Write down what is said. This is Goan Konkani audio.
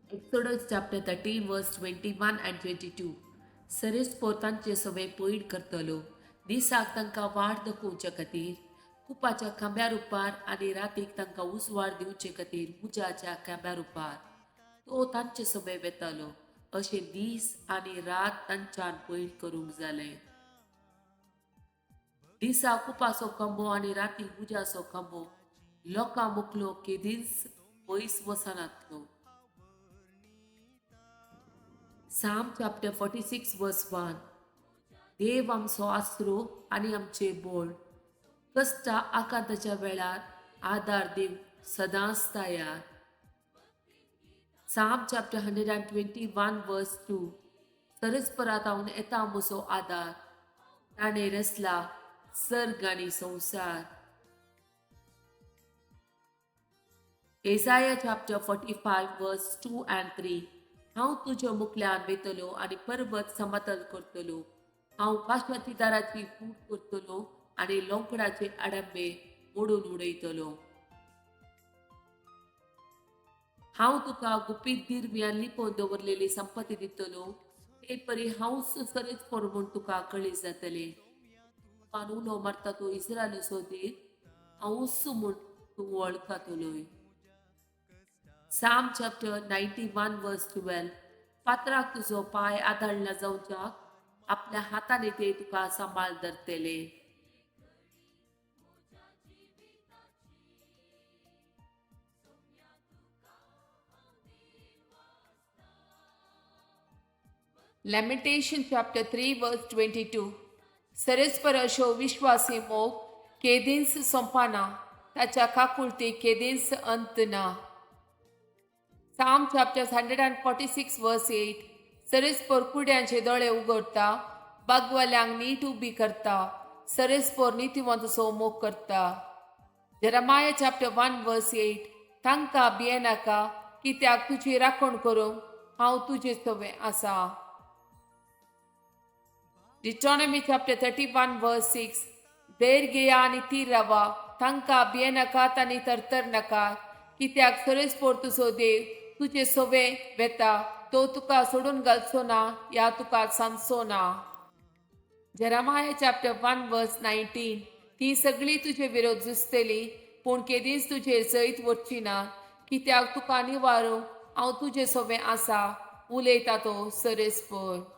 Exodus chapter 13 verse 21 and 22. सरेस्पोर तांचे सवे पयण करतलो, दिसाक तांकां वाट दाखोवचे खातीर कुपाच्या खांब्या रुपार आनी रातीक तांकां उजवाड दिवचे खातीर उज्याच्या खांब्या रुपार तो तांचे सवे वेतालो. अशें दीस आनी रात तांच्यान पयण करूंक जालें. दिसा कुपाचो खांबो आनी रातीक उज्याचो खांबो लोकां मुखलो केदींच पयस वचनातलो. Psalm chapter 46 verse 1. देव आमचो आसरो आनी आमचें बळ, कश्टा आकांताच्या वेळार आदार दिवंक सदांच तयार. Psalm chapter 121 verse 2. सरस्परांत येता म्हजो आदार, ताणें रचला सर्ग आनी संवसार. Isaiah chapter 45 verse 2 and 3. हांव तुज्या मुखल्यान वेतलो आनी पर्वत समतल करतलो. हांव काशाची दाराची फूट करतलो आनी लोंकडाचे आडंबे मोडून उडयतलो. हांव तुका गुपीत दिरव्यान लिपोवन दवरलेली संपत्ती दितलो, ते परी हांवच सरेस्पोर म्हूण तुका कळीत जातलें. तुका उलो मारता तो इस्रायलाचो देव हांवूच म्हूण तूं वळखतलोय. Psalm chapter 91 verse 12. फातराक तुजो पांय आदाळना जावच्याक आपल्या हाताने ते तुका सांबाळ धरतले. Lamentation chapter 3 verse 22. सरेस्पर अशो विश्वासी मोग केदींच सोंपना, ताच्या काकुळटी केदींच अंत ना. Psalm chapter 146 verse 8. सरेस्पोर कुड्यांचे दोळे उगडता, बागवाल्यांक नीट उबी करता. सरेस्पोर नितीवंत मोग करता. Jeremiah chapter 1 verse 8. तांकां भियेनाका, कित्याक तुजी राखण करूंक हांव तुजे सवें आसा. Deuteronomy chapter 31 verse 6. धैर्य घेया आनी थीर रावा, तांकां भियेनाकात आनी तरतर नाकात, कित्याक सरेस्पोर तुजो देव तुजे सवें वेता, तो तुका सोडून घालचो ना या तुका सांदचो ना. Jeremiah chapter 1 verse 19. ती सगळी तुजे विरोध झुजतली, पूण केदींच तुजेर जैत वचची ना, कित्याक तुका निवारूंक हांव तुजे सवें आसा, उलयता तो सरेस्पोर.